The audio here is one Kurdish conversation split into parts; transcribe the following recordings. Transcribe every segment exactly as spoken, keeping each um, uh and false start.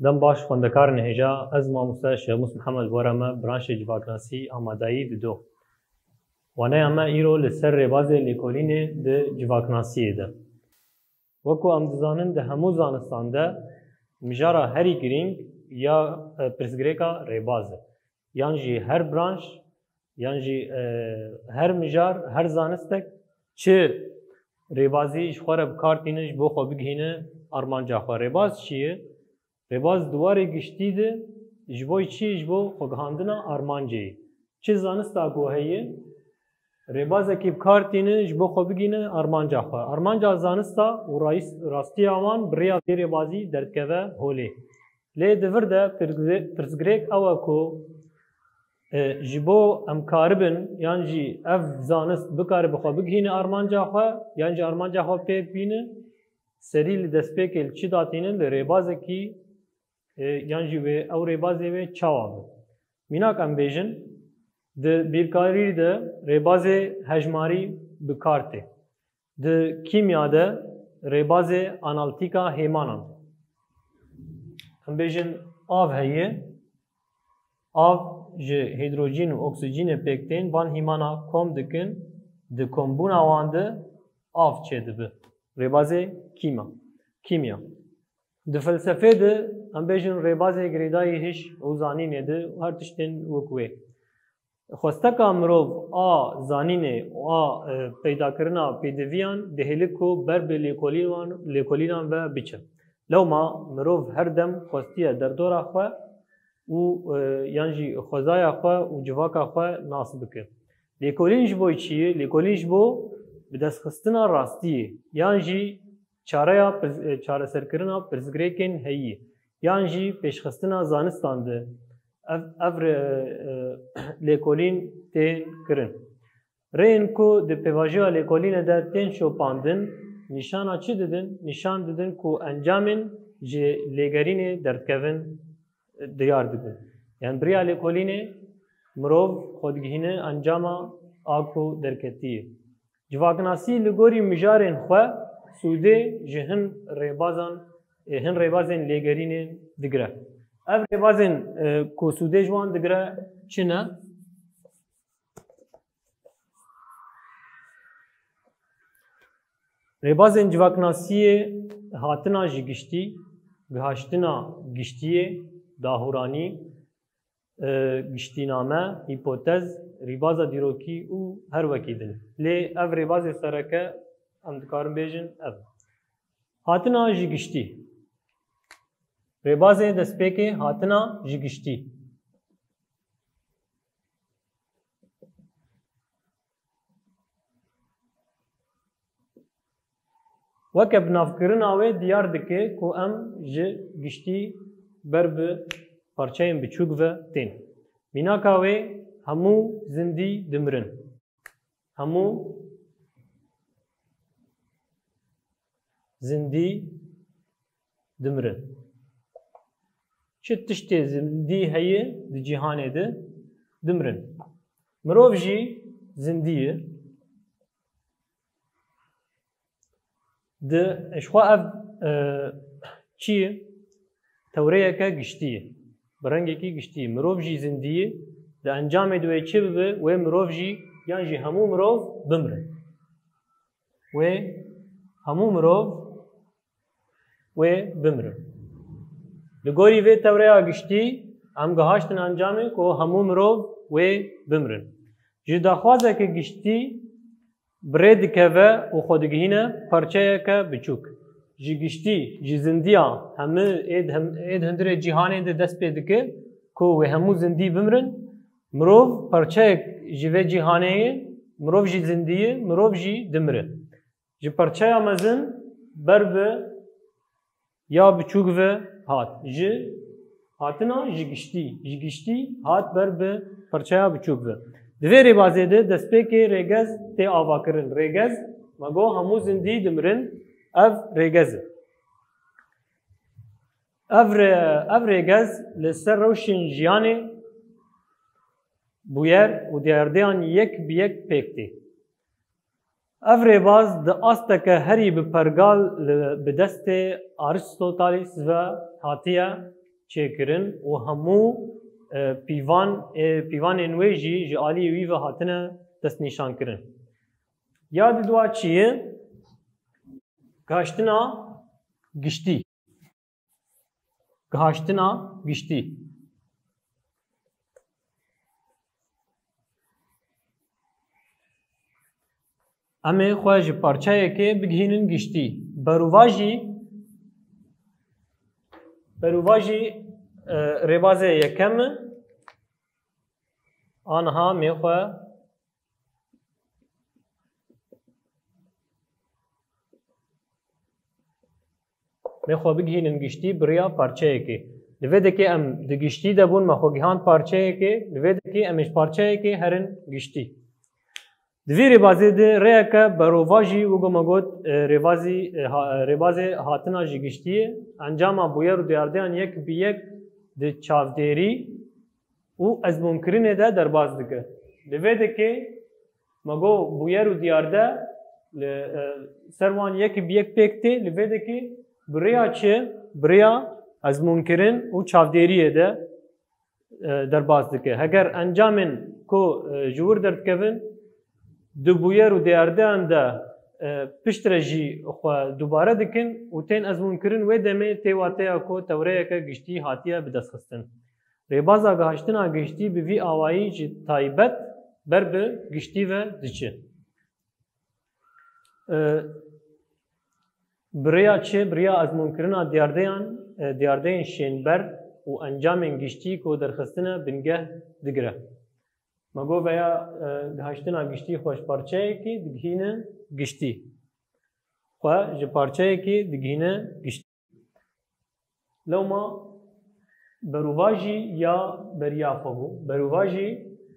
Dem baş xwendekarên hêja, ez mamoste Şêxmûs Mihemed were me branşê civaknasî amadayî dido. Waneya me îro li ser rêbazê lêkolînê di civaknasiyê de. Wekû em dizanin di hemû zanistan de mijara herî girîng ya, e, pirsgirêka rêbaz e. Yan jî her branş, yan jî, e, her mijar, her zanistek çi rêbazî ji xwe re bi kar tîne ji bo xwe bigihîne armanca xwe. Rêbaz çi ye? Rêbaz di warê giştî de ji bo çi? Ji bo xwegihandina armancê ye. Çi zanista ku heye, rêbazekî bi kar tîne ji bo xwe bigihîne armanca xwe. Armanca zanista û rayis-, rastiya wan bi rêya vê rêbazî derdikeve holê. Lê di vir de pirsgirê-, pirsgirêk ew e ku, e, ji bo em karibin yan jî ev zanist bikare bi xwe bigihîne armanca xwe, yan jî armanca xwe pê bîne, serî li destpêkê li çi datînin, li rêbazekî, e, yan jî wê ew rêbazê wê çawa be. Mînak em bêjin, di bîrkarî de rêbazê hejmarî bi kar tê. Di kîmya de rêbazê analîtîka hêmanan. Em bêjin av heye, av ji hîdrojîn û oksîjînê pêk tên, van hîmana kom dikin, di kombûna wan de av çêdibe. Rêbazê kîma, kîmya. Di felsefê de em bêjin rêbazê girêdayî hiş û zanînê de û her tiştên wek wê. Xwesteka mirov a zanînê û a, e, peydakirina pêdiviyan dihêle ku ber bi lêkolînan, lêkolînan ve biçe. Lewma mirov her dem xwestiye derdora xwe û, e, yan jî xwezaya xwe û civaka xwe nas bike. Lêkolîn ji bo çi ye? Lêkolîn ji bo bidestxistina rastiyê yan jî çareya pirs-, e, çareserkirina pirsgirêkên heyî yan jî pêşxistina zanistan de ev, ev re, e, lêkolîn tên kirin. Rêyên ku di pêvajoya lêkolînê de tên şopandin, nîşana çi didin? Nîşan didin ku encamên ji lêgerînê derdikevin diyar dibin. Yan bi riya lêkolînê mirov xwe digihîne encama a ku derketiye. Civaknasî li gorî mijarên xwe sûdê ji hin rêbazan, e, hin rêbazên lêgerînê digire. Ev rêbazên, e, ku sûdê ji wan digire çi ne? Rêbazên civaknasiyê hatina ji giştî, gihaştina giştiyê, dahûranî, e, giştîname, hîpotez, rîbaza dîrokî û her wekî din. Lê ev rêbazê sereke em dikarin bêjin ev. Hatina ji giştî. Rêbazê destpêkê hatina ji giştî. Weke binavkirina wê diyar dike ku em ji giştî ber bi parçeyên biçûk ve tên. Mînaka wê hemû zindî dimirin. Hemû zindî dimirin. Çi tiştê zindî heye di cîhanê de, dimirin. Mirov jî zindî ye. Di, ji xwe ev, e, çi ye? Tewreyeke giştî ye. Bi rengekî giştî ye. Mirov jî zindî ye. Di encamê de wê çi bibe? Wê mirov jî, yan jî hemû mirov bimirin. Wê hemû mirov wê bimirin. Li gorî vê tewreya giştî em gihaştin encamê ku hemû mirov wê bimirin. Ji daxwazeke giştî bi rê dikeve û xwe digihîne parçeyeke biçûk. Ji giştî, ji zindiya hemî êd hem-, êd hundirê cîhanê de dest pê dike ku wê hemû zindî bimirin. Mirov parçeyek ji vê cîhanê ye, mirov jî zindî ye, mirov jî dimire. Ji parçeya mezin ber bi ya biçûk ve hat. Ji hatina ji giştî, ji giştî hat ber bi parçeya biçûk ve. Di vê rêbazê de destpêkê rêgez tê avakirin. Rêgez, me got hemû zindî dimirin, ev rêgez e. Ev rê-, ev rêgez li ser rewşên jiyanê bûyer û diyardeyan yek bi yek pêk tê. Ev rêbaz di asteke herî bi pergal li, bi destê Aristoteles ve hatiye çêkirin û hemû, e, pîvan, e, pîvanên wê jî ji alî wî ve hatine destnîşankirin. Ya di dua çi ye? Gihaştina giştî. Gihaştina giştî. Em ê xwe ji parçeyekê bigihînin giştî. Berovajî, berovajî, e, rêbazê yekem e. Aniha mê xwe Mê xwe bigihînin giştî bi rêya parçeyekê. Li vê dekê em di giştî de bûn, me xwe gihand parçeyekê, li vê dekê em ê ji parçeyekê herin giştî. Di vî rêbazê de rêyeke berovajî, wek me got, e, rêbazî, e, ha-, e, rêbazê hatina ji giştiyê, encama bûyer û diyardeyan yek bi yek di çavdêrî û ezmûnkirinê de derbas dike. Li vê dekê me got bûyer û diyarde li, e, ser wan yek bi yek pêk tê, li vê dekê bi rêya çi? Bi rêya ezmûnkirin û çavdêriyê de, e, derbas dike. Heger encamên ku, e, ji wir derdikevin, di bûyer û diyardeyan de, e, piştre jî xwe dubare dikin û tên ezmûnkirin, wê demê tê wateya ku tewreyeke giştî hatiye bidestxistin. Rêbaza gihaştina giştî bi vî awayî ji taybet ber bi giştî ve diçe. E, bi rêya çi? Bi rêya ezmûnkirina diyardeyan, e, diyardeyên şênber û encamên giştî ku derxistine bingeh digire. Me got veya, e, gihaştina giştî xwe ji parçeyekî digihîne giştî. Xwe ji parçeyekî digihîne giştî. Lewma berovajî ya beriya xwe bû. Berovajî,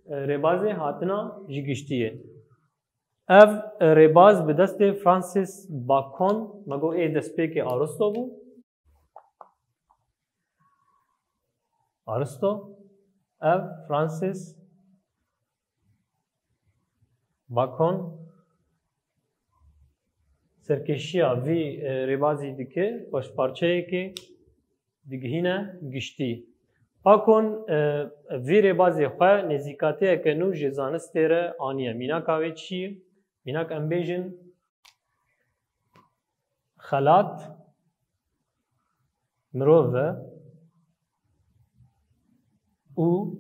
e, rêbazê hatina ji giştiyê. Ev, e, rêbaz bi destê Francis Bacon, me got ê destpêkê Aristo bû. Aristo, ev Francis Bacon serkêşiya vî, e, rêbazî dike, xwe ji parçeyekê digihîne giştî. Bacon, e, vî rêbazê xwe nêzîkatiyeke nû ji zanistê re aniye. Mînaka wê çi ye? Mînak em bêjin xelat mirov e û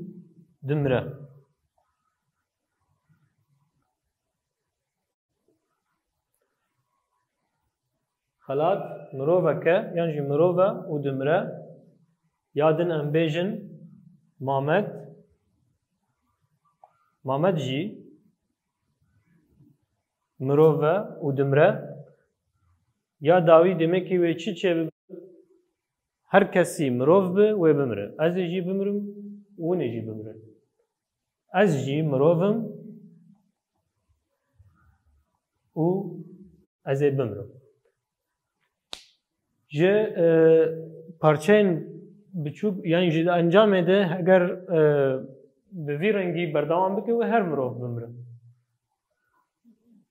dimire. Xelat mirovek e, yan jî mirov e û dimire. Ya din em bêjin Mamed. Mamed jî mirov e û dimire. Ya dawî demekî wê çi çêbibe? Her kesî mirov bi, wê bimire. Ez ê jî bimirim, hûn ê jî bimirin. Ez jî mirov im û ez ê bimirim. Ji, e, parçeyên biçûk, yanî ji encamê de eger, e, bi vî rengî berdewam bike, wê her mirov bimire.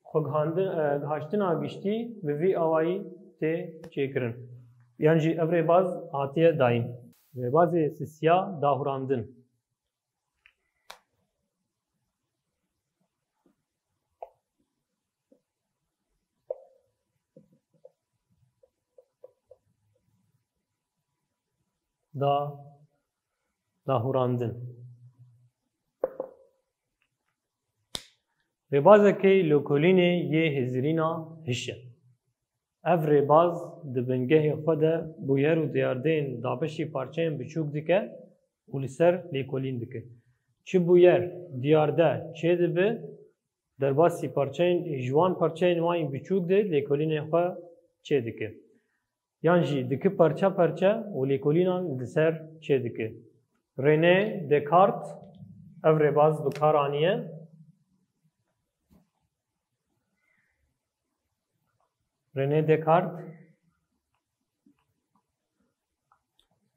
Xwegihandi-, e, gihaştina giştî bi vî awayî tê çêkirin. Yan jî ev rêbaz hatiye dayîn. Rêbazê sisiya dahurandin. Da, dahurandin. Rêbazekê lêkolînê yê hizirîna hiş e. Ev rêbaz di bingehê xwe de bûyer û diyardeyên dabeşî parçeyên biçûk dike û li ser lêkolîn dike. Çi bûyer, diyarde çêdibe, derbasî parçeyên, ji wan parçeyên wan yî biçûk de lêkolînê xwe çêdike. Yan jî dike parçe parçe û lêkolînan li ser çêdike. René Descartes ev rêbaz bi kar aniye. René Descartes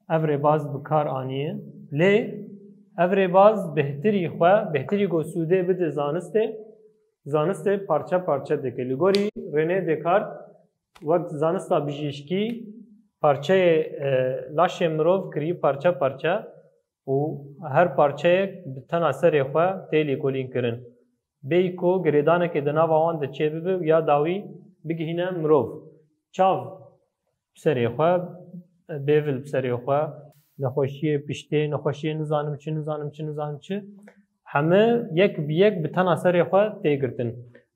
ev rêbaz bi kar aniye. Lê ev rêbaz bêhtirî xwe, bêhtirî ku sûdê bide zanistê, zanistê parçe parçe dike. Li gorî René Descartes, wek zanista bijîşkî, Parçeyê e, laşê mirov kirî parçe parçe û her parçeyek bi tena serê xwe tê lêkolîn kirin. Bêyî ku girêdanekê di nava wan de çêbibe û ya dawî bigihîne mirov. Çav bi serê xwe, bêvil bi serê xwe, nexweşiyê piştê, nexweşiyê nizanim çi, nizanim çi, nizanim çi. Heme yek bi yek bi tena serê xwe tê girtin.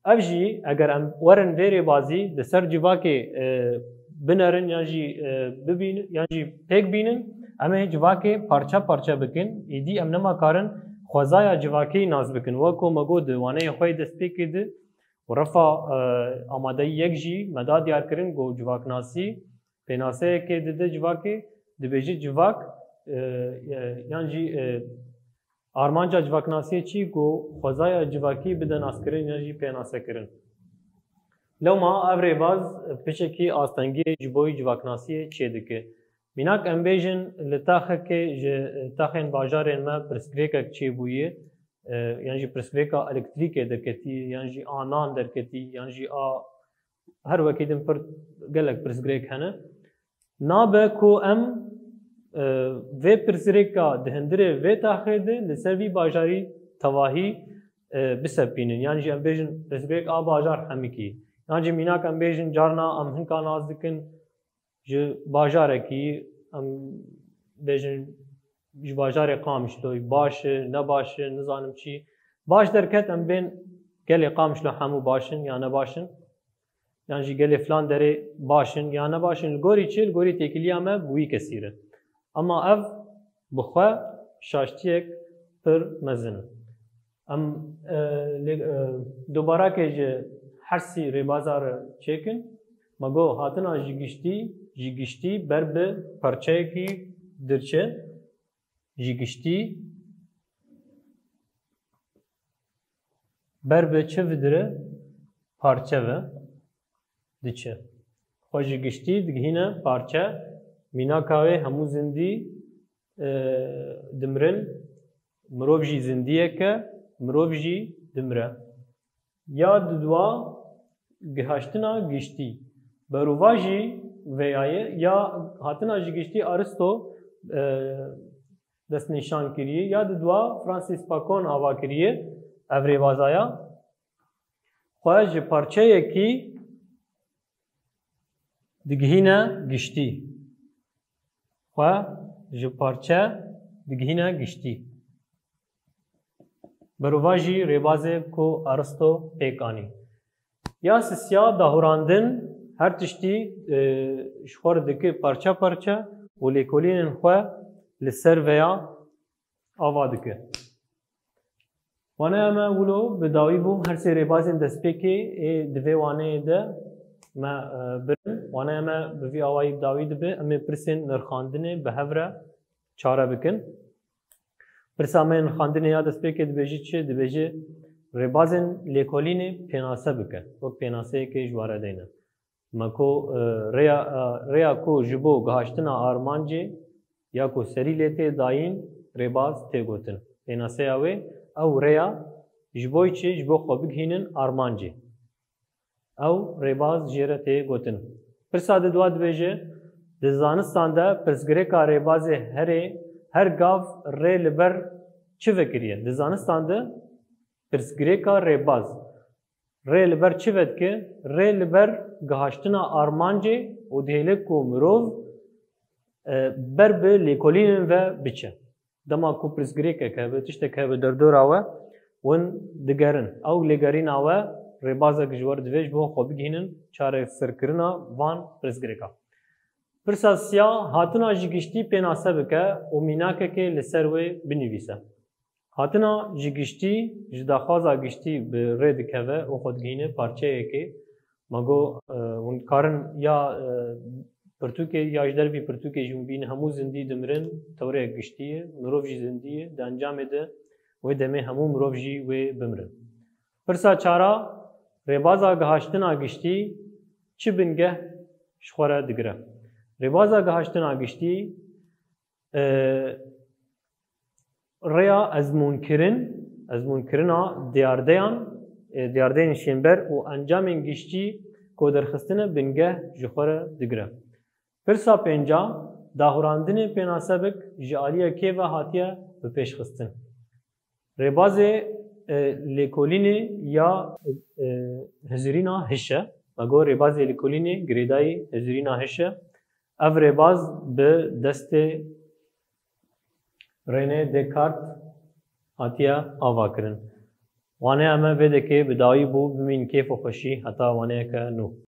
Ev jî eger em werin vê rêbazî di ser civakê e, binerin yan jî e, bibînin yan jî pêk bînin, em ê civakê parçe parçe bikin. Îdî em nema karin xwezaya civakê nas bikin. Wek ku me got di waneyê xwe yê destpêkê de û refa e, amadeyî yek jî me da diyar kirin ku civaknasî pênaseyekê dide civakê, dibêje civak e, e, yan jî e, armanca civaknasiyê çi ku xwezaya civakî bide naskirin yan jî pênasekirin. Lewma ev rêbaz piçekî astengiyê ji bo civaknasiyê çêdike. Mînak em bêjin li taxekê ji taxên bajarên me pirsgirêkek çêbûye, e, yan jî pirsgirêka elektrîkê derketî, yan jî a nan derketî, yan jî a her wekî din pir gelek pirsgirêk hene. Nabe ku em e, vê pirsgirêka di hundirê vê taxê de li ser vî bajarî tevahî e, bisepînin. Yan jî em bêjin pirsgirêk a bajar hemikî. Yan jî mînak em bêjin carna em hinka nas dikin ji bajarekî, em bêjin ji bajarê Qamişloyê baş e, ne baş e, nizanim çi. Baş derket em bên gelê Qamişlo hemû baş in ya ne baş in. Yan jî gelê filan derê baş in ya ne baş in. Li gorî çi? Li gorî têkiliya me bi wî kesî re. Ama ev bi xwe şaştiyek pir mezin e. Em e, lê, e, dobarakê ji hersî rêbaza re çêkin. Me got hatina ji giştî, ji giştî ber bi parçeyekî dirçe. Ji giştî ber bi çi vidire? Parçe ve diçe. Xwe ji giştî digihîne parçe. Mînaka wê hemû zindî e, dimrin. Mirov jî zindiyek e, mirov jî dimire. Ya didwa gihaştina giştî. Berovajî veya ye, ya hatina ji giştî Aristo e, destnîşan kiriye, ya didwa Francis Bacon ava kiriye ev rêbazaya. Xwe ji parçeyekî digihîne giştî. Xwe ji parçe digihîne giştî. Berovajî rêbazê ku Aristo pêk anî. Ya sisiya dahurandin her tiştî e, ji xwe re dike parçe parçe û lêkolînên xwe li ser veya ava dike. Waneya me wilo bi dawî bû, her sê rêbazên destpêkê ê di vê waneyê de me e, birin. Waneya me bi vî awayî bi dawî dibe, em ê pirsên nirxandinê bi hev re çare bikin. Pirsa me yên xandinê ya destpêkê dibêjî çi? Dibêjî rêbazên lêkolînê pênase bike. Wek pênaseyekê ji we re deyne. Me ku, e, rêya, e, rêya ku ji bo gihaştina armancê ya ku serî lê tê dayîn rêbaz tê gotin. Pênaseya wê ew rêya ji bo çi? Ji bo xwe bigihînin armancê. Ew rêbaz jê re tê gotin. Pirsa di dua dibêje, di zanistan de pirsgirêka rêbazê herê her gav rê li ber çi vekiriye? Di zanistan de pirsgirêka rêbaz rê li ber çi vedike? Rê li ber gihaştina armancê û dihêle ku mirov e, ber bi lêkolînên ve biçe. Dema ku pirsgirêkek hebe, tiştek hebe derdora we, hûn digerin. Ew lêgerîna we rêbazek ji we re divê ji bo xwe bigihînin çareserkirina van pirsgirêka. Pirsa siya, hatina ji giştî pênase bike û mînakekê li ser wê binivîse. Hatina ji giştî, ji daxwaza giştî bi rê dikeve û xwe digihîne parçeyekê. Me got, e, hûn dikarin ya e, pirtûkê ya ji dervî pirtûkê jî hûn bînin hemû zindî dimirin, tewreyek giştî ye, mirov jî zindî ye, di encamê de wê demê hemû mirov jî wê bimirin. Pirsa çara, rêbaza gihaştina giştî çi bingeh ji xwe re digire? Rêbaza gihaştina giştî e, rêya ezmûnkirin, ezmûnkirina diyardeyan, e, diyardeyên şênber û encamên giştî ku derxistine bingeh ji xwe re digire. Pirsa pênca, dahurandinê pênasebik ji aliyê kê ve hatiye bipêşxistin? Rêbazê e, lêkolînê ya e, hizirîna hiş e. Me got rêbazê lêkolînê girêdayî hizirîna hiş e. Ev rêbaz bi destê René Descartes hatiye avakirin. Wane em e vê dekê bi dawî bû, bimîn kêf û xweşî heta waneyeke nû.